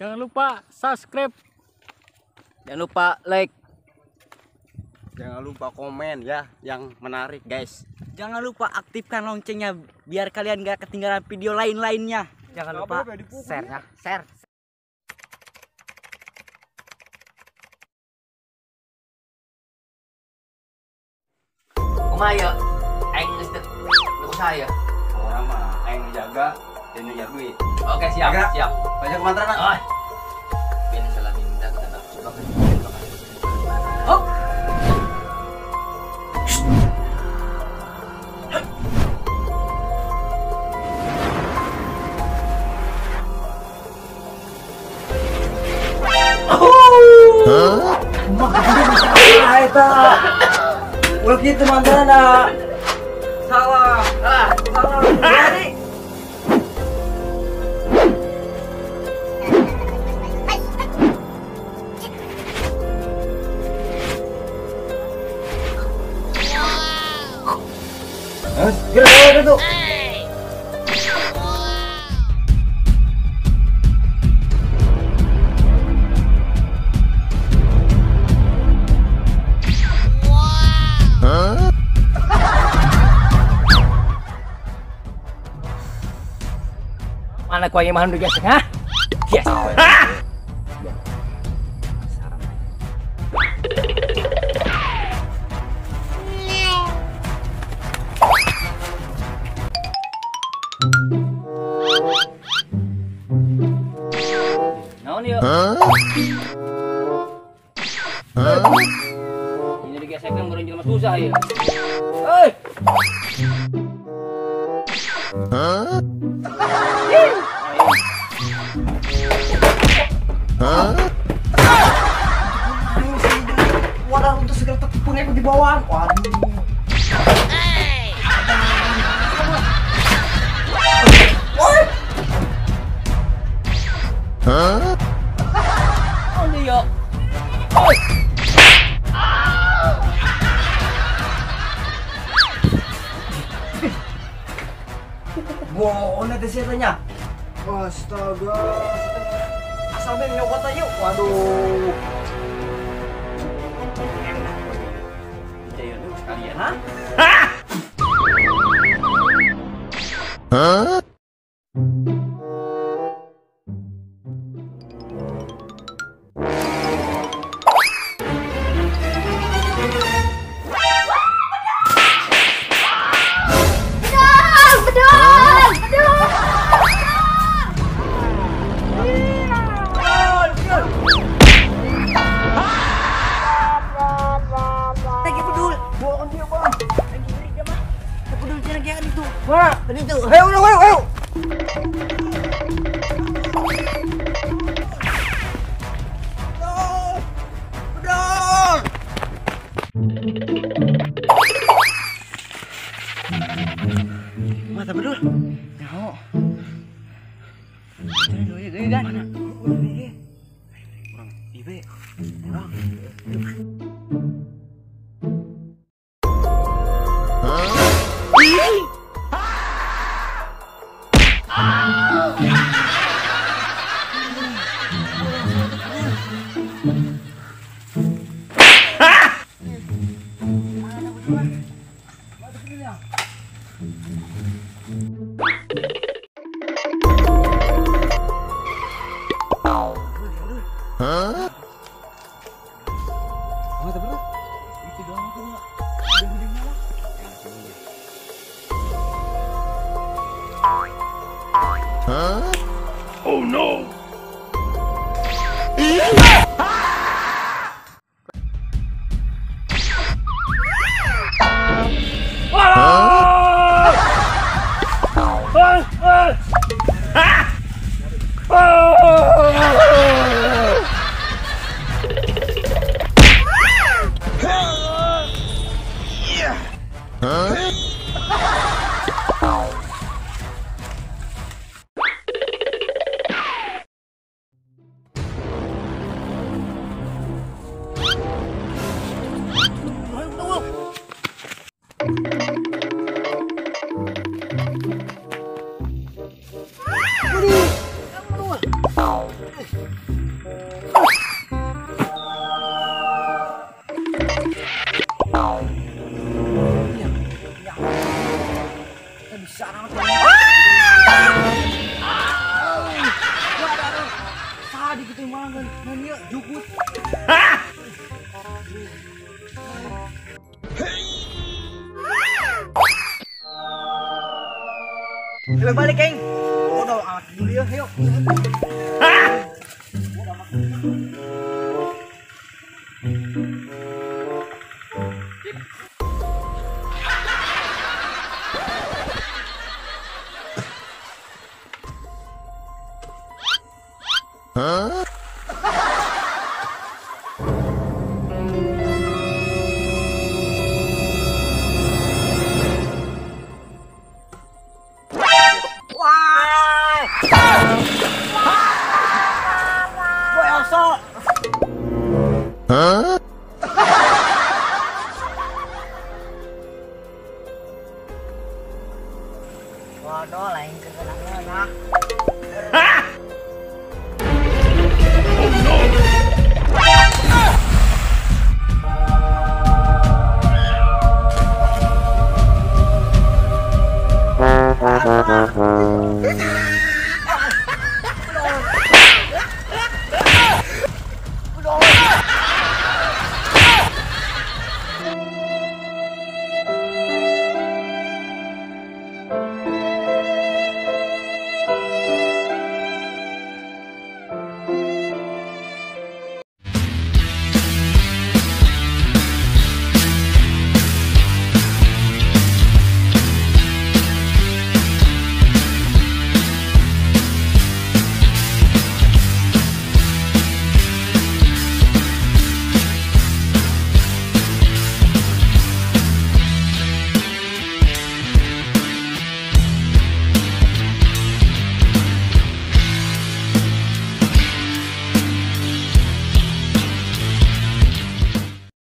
Jangan lupa subscribe. Jangan lupa like. Jangan lupa komen ya yang menarik guys. Jangan lupa aktifkan loncengnya biar kalian gak ketinggalan video lain-lainnya. Jangan lupa share ya, share. Kumaha ya? Aing geus teu usaha ya. Orang mah aing jaga dan ngejar duit. Oke, siap, siap. Banyak mantra kan? Oh. Biar salah minta kita tak. Oh. Ulah kitu mantrana. Salah. Salah. Salah. Gerak itu. Mana kuah yang mahal udah gesek, ha? Yes. Naon yuk? Ini digesekkan baru jelema susah ya. Hei. Wadah untuk segera tepung ikut di bawah. Waduh. Hah? Oh iya. Oi. Wow, nanti siapanya? Astaga. Asal ben nyokot aja. Waduh. Jaya dulu sekalian, ha? Hah? Wah, itu. Ayo, ayo, ayo. Bedol. Mata bedol. Nyaho. Cari dulu ya, kan. Mana? Kurang ibe. Kurang. Hah? Itu doang tuh, Mak. Udah lah. Hah? Oh no. Huh? Budi, Ayo balik, Keng. Udah amat dulu ya, ayo. Huh? Wah! Boy oso. Huh? Waduh, lain kerenangnya nah.